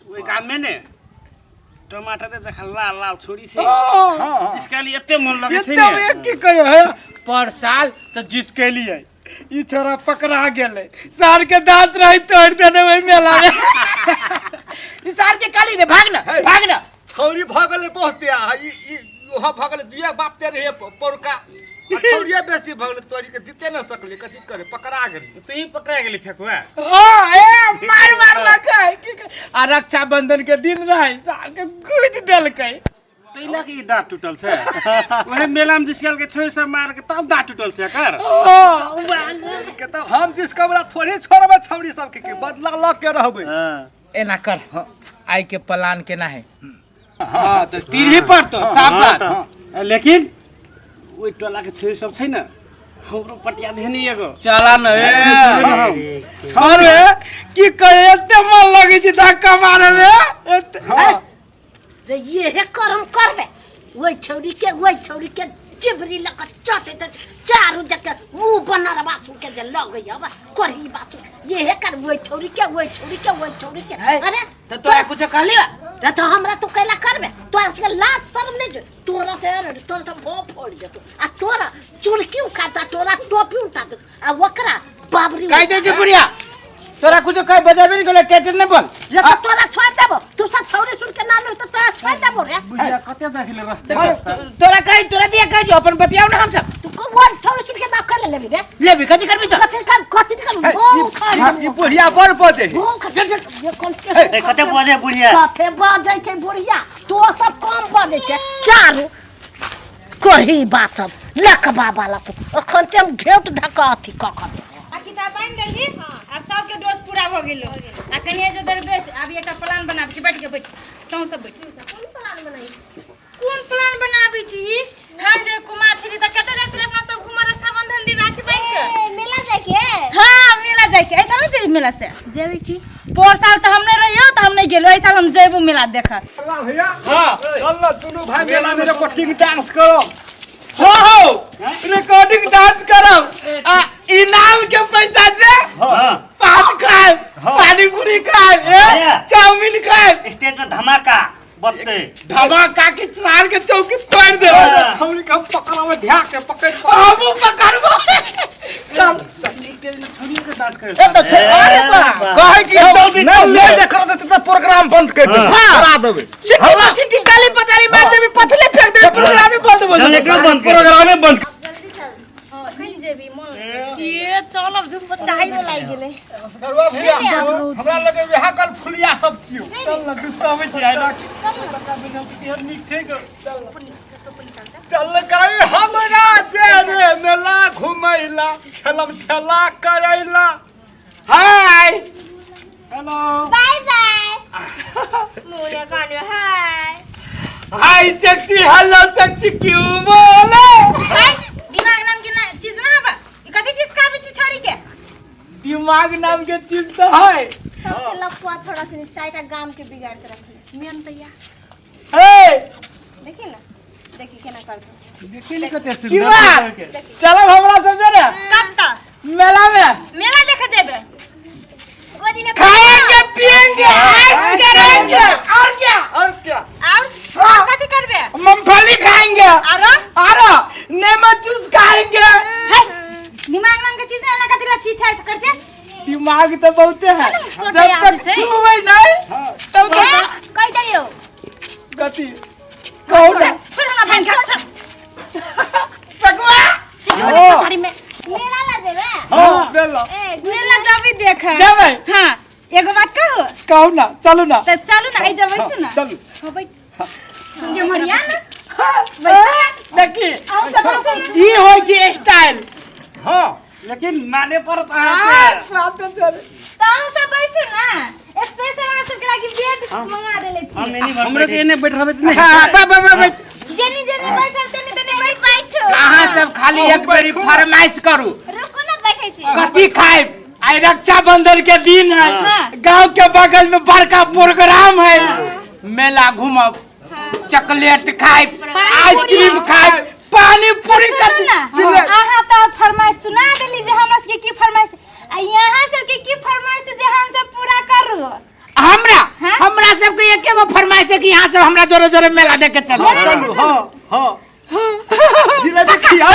ओहि गाम में ने टमाटर के जखन लाल लाल छोड़ी छै हाँ। जिसके लिए एते मन लगे छै एते ने में की कहे है पर साल तो जिसके लिए ई छोरा पकड़ा गेलै सार के दांत रही तोड़ देने ओहि मेला में ई सार के काली रे भाग ना भाग ना छौरी भऽ गेलै बहुते आ ई ई ओहो भऽ गेलै दुए बाप ते रहे पौरका आ छौरिये बेसी भऽ गेलै तोरी के जीते न सकलै कथी करे पकड़ा गेलै तू ही पकड़ा गेली फेकुआ हाँ ए मार मार लकै की आ रक्षाबंधन के दिन रहे सार के गुज देलकै तै लए के ई दाँत टूटल छै ओहे मेला में जिसके के छोड़ सब मार के तब दाँत टूटल छै एकर हाँ। के तऽ हम जिसका वाला थोड़े छोड़बै छौरी सबके के बदला लऽ के रहबै एना कर आई के प्लान केना है हाँ तो तीर ही पड़तो साफ बात हाँ, लेकिन ओहि टोला के छोरी सब छै ने हमरो पटिया देने एगो चला न ए अरे की कहे एते मन लगे छै धक्का मारे में एते रे ये हे करम करबे ओहि छौरी के ओहि छौरी के चिबरी लऽ कऽ चटे तऽ चारू जगह मुँह बनर बासु के जे लगै हब करही बासु ये हे कर ओहि छौरी के ओहि छौरी के ओहि छौरी के है। अरे तो तोरा कुछ कहली बा रे तो हमरा तू कैला करबे तोरा सबके लाज शर्म नहीं जे तोरा से अरे तोरा तो भो फोड़ जेतो आ तोरा चुड़की उखाड़ता तोरा टोपी उठा दे आ ओकरा बाबरी कह दे छै बुढ़िया तोरा कुछ कह बजाबे नहीं गेलो टेटर नहीं बोल रे तो तोरा छोड़ देबो तू सब छौरी सुन के ना तो तोरा छोड़ देबो रे बुढ़िया कते जाइ छलै रस्ते रस्ते तोरा कह तोरा दिया कह जो अपन बतियाओ ना हम सब तू कौन छौरी सुन के ना कर लेबी रे लेबी कथी करबी तो कथी कर कथी कर भो उखाड़ ई बुढ़िया बड़ बजे है भो उखाड़ ये कौन के कते बजे बुढ़िया कथे बजै छै बुढ़िया तो सब कम बजै छै चारू करही बासब लकबा वाला तू अखन ते हम घेट धक्का अथी कऽ कऽ देबै आ किताब बान्हि देलही आब सबके डोज पूरा भऽ गेलो आ कनिए जे दरवेश आब एकटा प्लान बनाबै छी बैठ के बैठ तोँ सब बैठ कोन प्लान बनाई कोन प्लान बनाबै छी हम जे कुमार छली तऽ कतऽ जाइ छली अपना सब घूमऽ रक्षाबंधन दिन राखी बान्हि के ए मेला जाय के हाँ मेला जाय के ऐसा नहीं जेबी मेला से जेबे की पोर साल तऽ हम नहीं रहियो तऽ हम नहीं गेलो एहि साल हम जेबो मेला देखऽ भैया हाँ चल ना दुनू भाई मेला में रिकॉर्डिंग डांस करो हो हो रिकॉर्डिंग डांस करब आ इनाम के पैसा से हाँ पान खाएब पानी पूरी खाएब ए भैया। चाउमीन खाएब स्टेज में धमाका बत्ते धमाका के चार के चौकी तोड़ देब छौरी के हम पकड़ावे ध्या के पकड़ हमहू पकड़बो चल ए तो छोड़ अरे बा कहै छी हम नहीं नहीं देख रहा तो प्रोग्राम बंद कर दे करा देबे सिटी तो सिटी ताली पताली मार देबी पथले फेंक देबी प्रोग्राम ही बंद हो जेतै जनरेटर बंद कर प्रोग्रामे बंद कहीं जेबी मन ये चलब धूप चाइयो लागि गेलै करवा भैया हमरा लगे वएह कल फुलिया सब छियो चल ना दुस्ताबै छी आइ राखी नीक छै गो चल गई हमरा जे रे मेला घुमैला ठेलम ठेला करैला हाय हेलो बाय बाय मोने काने हाय हाय सेक्सी हेलो सेक्सी क्यों बोले हाय दिमाग नाम के ना चीज ना बा ई कथी चीज काबे छी छोड़ी के दिमाग नाम के चीज तो है सबसे लफुआ छोड़ा से चारिटा गाम के बिगाड़ के रखले मेन तो या हे देखी ना देखी केना करते देखी ने कते की सुंदर बात चलब हमरा सब जरे कत्ता मेला में मेला देखे जेबे गोदी में खाएंगे पिएंगे ऐश करेंगे और क्या और क्या और हाँ। कथी करबे मूंगफली खाएंगे आरो और नेमो जूस खाएंगे है दिमाग नाम के चीज ना ना कथी ला छी छाछ कर छे दिमाग तो बहुते है सोटे जब आबै तक छै। छुबै नहीं तब तक कहि दियौ गति कहू ना छोड़ हमरा भाई के छोड़ पकवा पछाड़ी में मेला ला जेबे हाँ मेला ए मेला जबी देखे जेबै हां एगो बात कहू कहू ना चलू ना त चलू ना आई जबै से ना चलू हां बैठ ये मरिया ना देखी आउ सब बैसू ना। ई होइ छै स्टाइल हाँ लेकिन माने पड़त आ अहाँके बात तो चल त अहाँ सब बैसू ना स्पेशल अहाँ सबके लागि बेड मंगा देले छी हम एनी भर हमरो के एने बैठ रहबै तऽ नहि हां बा बा बा जेनी जेनी बैठल तेनी तेनी बैठ बैठो अहाँ सब खाली एक बेरी फरमाइश करू रुको ना बैठे छी कथी खाएब आइ रक्षाबंधन के दिन है हाँ। गांव के बगल में बड़का प्रोग्राम है मेला घूमब चॉकलेट खाएब आइसक्रीम खाएब पानी पूरी सुनू ना अहाँ तऽ फरमाइश सुना देली जे हमरा सबके की फरमाइश आ यहाँ सबके की फरमाइश जे हम सब पूरा करू हमरा हमरा सबके एके गो फरमाइश है कि यहाँ से हमरा जोरे जोरे मेला देख के चलो। चलू। हाँ हाँ, जिलेबी खियाओ।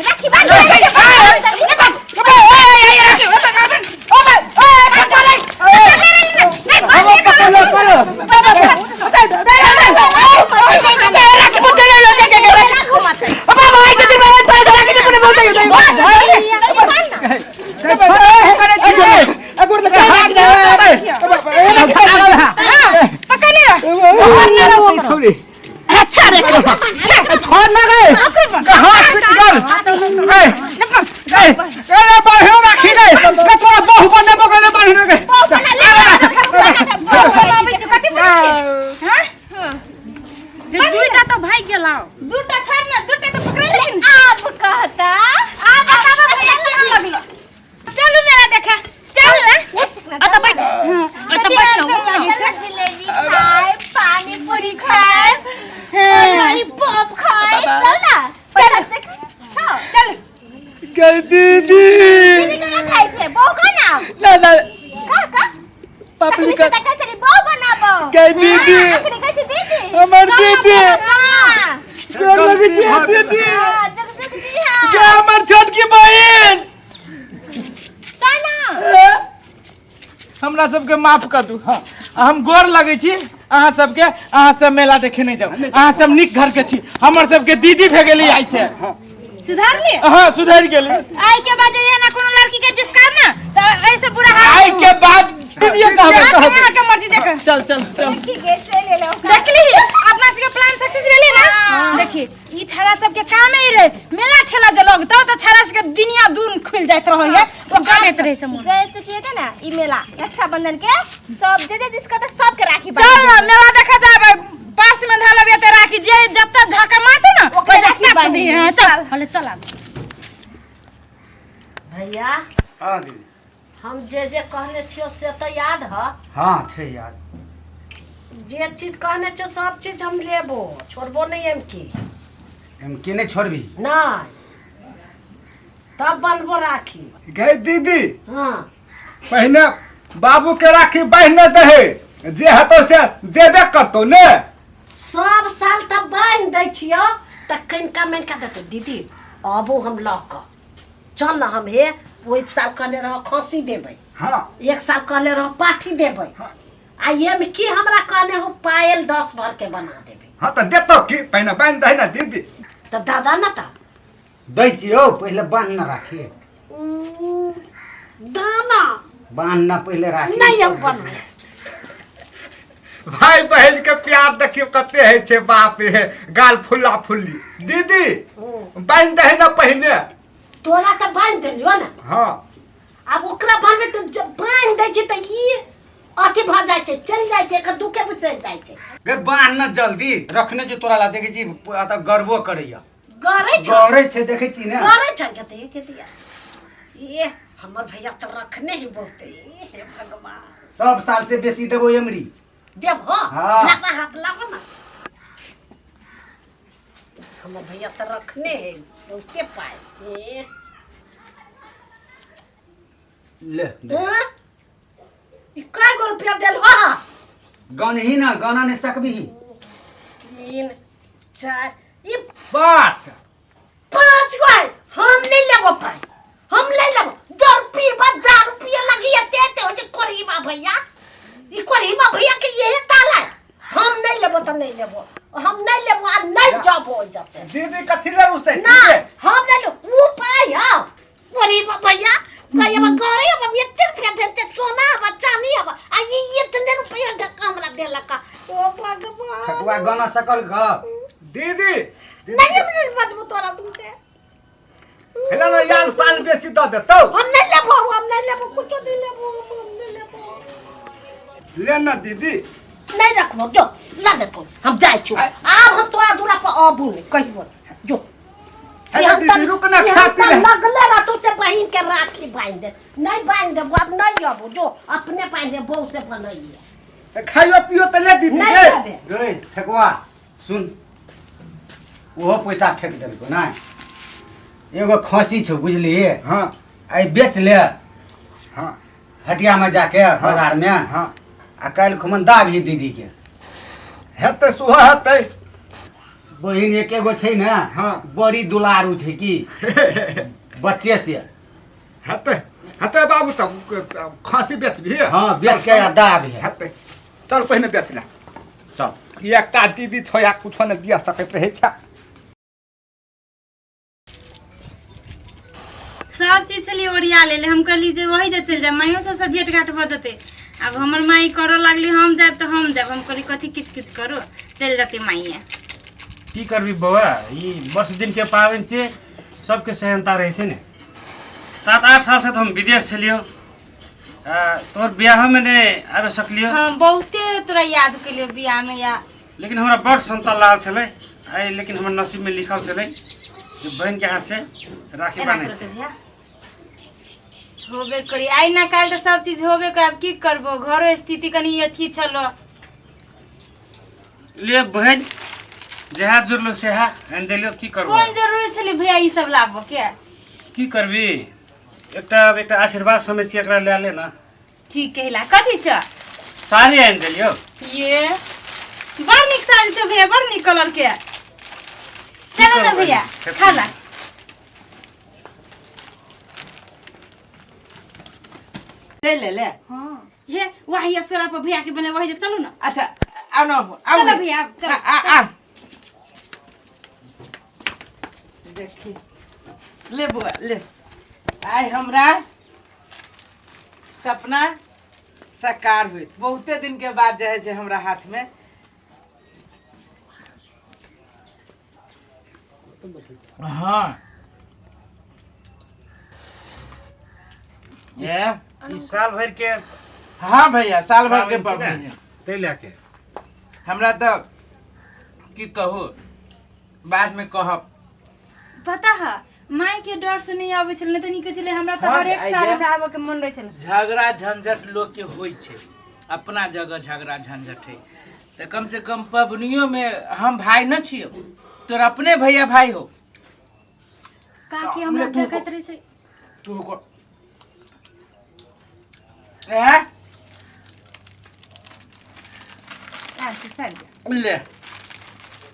राखी बांध, राखी बांध। छोरी। अच्छा रे। छोड़ ना गए हॉस्पिटल। ए ए ए, बाहिर राखी गए के तोरा बहु बने बगले बाहिर गए। दुईटा तो भाग गेलौ। दूटा छोड़ ना, दूटा तो पकड़े लेकिन आब कहता आब आब भैया के हम लगलो। चलू मेला देखा चल ना। अत बैठ, अत बैठ ना। जिलेबी खाए, पानी पूरी खाए, लॉलीपॉप खाए। चल ना, चल चल। गई दीदी। दीदी केना खाइ छै? बहु का नाम ना ना। का का पपली का कहै छै बहु बनाबो। गई दीदी। अखनी कहै छै दीदी। हमर दीदी। हां। गोर लगै छी दीदी। हां, जग जग जी। हां। गे हमर छोटकी बहिन। चल ना। हमरा सबके माफ कर दू। हाँ, हम गोर लगै छी अहाँ सबके। अहाँ सब मेला देखे नहीं जाओ, अहाँ सब नीक घर के छी। हमर सबके दीदी भे गेली आई से। सुधार ले। हाँ, सुधर गेली। आई के बाद ये ना कोनो लड़की के जिसका ना तो ऐसे बुरा हाल। आई के बाद दीदी कहबे। अहाँ के मर्जी देख। चल चल चल। ठीक है, चल ले लो। देखली अपना सबके प्लान सक्सेस भेलै ना? देखी ई छड़ा सबके काम ही रहे मेला ठेला जे लगतौ त छड़ा सबके दुनिया दून खुल जाइत रहै है, ओ गलत रहै छै मन। जय चुकी है ना ई मेला रक्षाबंधन के सब जे जे जिसका त सबके राखी बांध। चल ना मेला देखा जाबे, पास में धऽ लेबै त राखी जे जत्ता धक्का मारतौ ना ओकरे ओकरे राखी राखी बांध। दी। हां चल हले चल आब। भैया। हाँ दीदी। हम जे जे कहने छियो से तो याद ह? हाँ छै याद। जे चीज कहने छियो सब चीज हम लेबो, छोड़बो नहीं हम की। हम के नहीं छोड़बी? नहीं, तब बनबो राखी। गई दीदी। हाँ। पहिने बाबू के राखी बान्हि न दहे, जे हेतौ से देबे करतौ ने। सब साल तब बान्हि दै छियो तऽ कनिका मनिका देतौ। दीदी अबो हम लऽ कऽ चल ना। हम हे ओहि साल कहने रह खस्सी देबै। हाँ। एक साल कहले रह पाठी देबै। आ एमे की हमरा कहने हो पायल 10 भर के बना देबै। हाँ तऽ देतौ की, पहिने बान्हि दही ना दीदी। तऽ दादा ना तऽ दै छियौ, पहिले बान्ह न राखी। दाना बान्ह न पहिले राखी। नहीं हम बना। भाई बहन के प्यार देखियो कते होइ छै, बाप रे गाल फुल्ला फुल्ली। दीदी बान्हि दही ना पहिने। तोरा तऽ बान्हि देलियो ना। हाँ। आब ओकरा बान्हबै तऽ जब बान्हि दै छै तऽ ई अथी भऽ जाइ छै, चलि जाइ छै, एकर दुखे बिसरि जाइ छै। गे बान्ह न जल्दी, रखने छी तोरा ला। देखै छी एतऽ गरबो करैया। गरै छै। गरै छै, देखै छी ने। गरै छै कते के दिया। ये हमर भैया तऽ रखने ही बहुते। हे भगवान। सब साल से बेसी देबो एमरी। देबो? हाँ। लाबा हाथ लाबा ना। हमर भैया तऽ रखने है बहुते पाइ। हे ले। हाँ? ई कय गो रुपया देल हो? गनही ना, गना नहीं सकबी। 3 4 ई 5 5 गो है। हम नहीं लेबो पाइ, हम नहीं लेबो। 2 रुपये 10 रुपये लगी ते ते हो जे कोरहीबा भैया, ई कोरहीबा भैया के यही ताला है। हम नहीं लेबो तो नहीं लेबो, हम नहीं लेबो आ नहीं जाबो ओइजा से। दीदी कथी लेबू से? ना हम नहीं लेबो ऊ पाइ। हाँ कोरहीबा भैया कहिया करे हम एते रुपया देते, सोना हवा चांदी हवा आ ई इतने रुपया धक्का हमरा देलक। ओ भगवान। ठकुआ गना सकल घ दीदी। नहीं हम नहीं बचबो तोरा तुमसे। हेला ना यार साल बेसी दऽ देतौ। हम नहीं लेबो, हम नहीं लेबो, कुछो नहीं लेबो, हम नहीं लेबो। ले ना दीदी। नहीं रखबो, जो ला देतो हम जाइ छु। आब हम तोरा दूरा पर अबू नहीं कहियो जो। अरे दीदी, रुक ना, खा पी ले। लगले रहतौ से बहिन के राखी बांधि दे। नहीं बांधि देबो, अब नहीं अबू, जो अपने बांधि दे, बहू से बनैये। तऽ खाइयो पियो तऽ ले दीदी। नहीं गे। देबे। रे ठकुआ सुन, ओहो पैसा फेंक देलको ना। एगो खसी छौ बुझलिए। हाँ। आइ बेच ले। हाँ। हटिया में जाके बाजार में। हाँ। आ काल्हि खुमन दाबही दीदी के। हेतै सुहा हेतै। बहिन एके गो छै ने। हाँ। बड़ी दुलारू छै की बच्चे से। हेतै हेतै बाबू तब खाँसी बेचबही। हाँ बेच के आ दाबही। हेतै चल पहिने बेच ले। चल। एकटा दीदी छौ या कुछो नहि दिया सकैत रहै छै। सब चीज छलियै ओरिया लेले, हम कहली जे वही जे चलि जायब, माइयो सबसँ भेट घाट भऽ जेतै। आब हमर माई करऽ लागली हम जायब तऽ हम जायब, हम कहली कथी किच किच करू, चलि जेतै माइये। की करबी बौआ, ई वर्ष दिन के पाबनि छै, सबके सेहनता रहै छै ने। 7-8 साल से तऽ हम विदेश छलियौ, तोहर बियाहमे नहि आबि सकलियौ। हाँ बहुते तोरा याद केलियौ बियाहमे या, लेकिन हमरा बड़ संतान लागल छलै आइ, लेकिन हमर नसीबमे लिखल छलै जे बहिनके हाथ से राखी एना बान्है करतै छै। भैया होबे करी, आइ ना काल्हि तऽ सब चीज होबे कर, आब की करबो, घरो स्थिति कनि अथी छलो। ले बहिन जहाँ जुड़लो सेहा आनि देलियौ, की करबो। कोन जरूरी छलै भैया ई सब लाबो के? की करबी, एकटा एकटा आशीर्वाद समझ के एकरा ले ले ना। ठीक कहिला। कथी छ? साड़ी आनि देलियौ। ये बड़ नीक साड़ी छौ भैया, बड़ नीक कलर के। चलो ना भैया खा ला। चल ले। हाँ ये वही सोरा पर भैया के बने वही चलू ना। अच्छा आओ ना आओ। चलो भैया चलो। आ आ देखी ले बुआ ले। आइ हमरा सपना साकार हुई, बहुते दिन के बाद जे है से हमरा हाथ में। हाँ ये ई साल भर के। हाँ भैया साल भर के पबनी तै लए के हमरा तो की कहू बाद में कहब। पता है माई के डर से नहीं आबै छलै, नहीं तऽ नीक छलै हमरा तऽ हाँ, हरेक साल हमरा आबऽ के मन रहै छलै। झगड़ा झंझट लोग के होइ छै, अपना जगह झगड़ा झंझट है तऽ कम से कम पबनियो में हम भाई न छियौ, तोर अपने भैया भाई हो। काकी हमरा देखैत रहै छै। तू को ए ले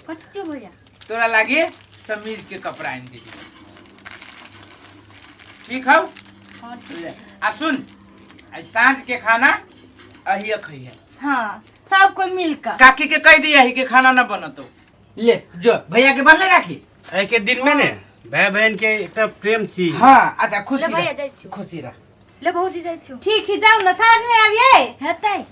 कच्चो भैया तोरा लागे समीज के कपड़ा आनि देली, ठीक हौ? ले आ सुन, आज साँझ के खाना अहिए खइहे। हाँ सब कोई मिलकर। काकी के कह दिया ही के खाना न बनतो। ले जो भैया के बनले राखी। एहि के दिन में ने भाई बहन के एकटा प्रेम छी। हाँ अच्छा खुशी भैया जाइ छी, खुशी रह। ले भौजी जाइ छी। ठीक है जाओ ना, साँझ में आबिए। हेतै।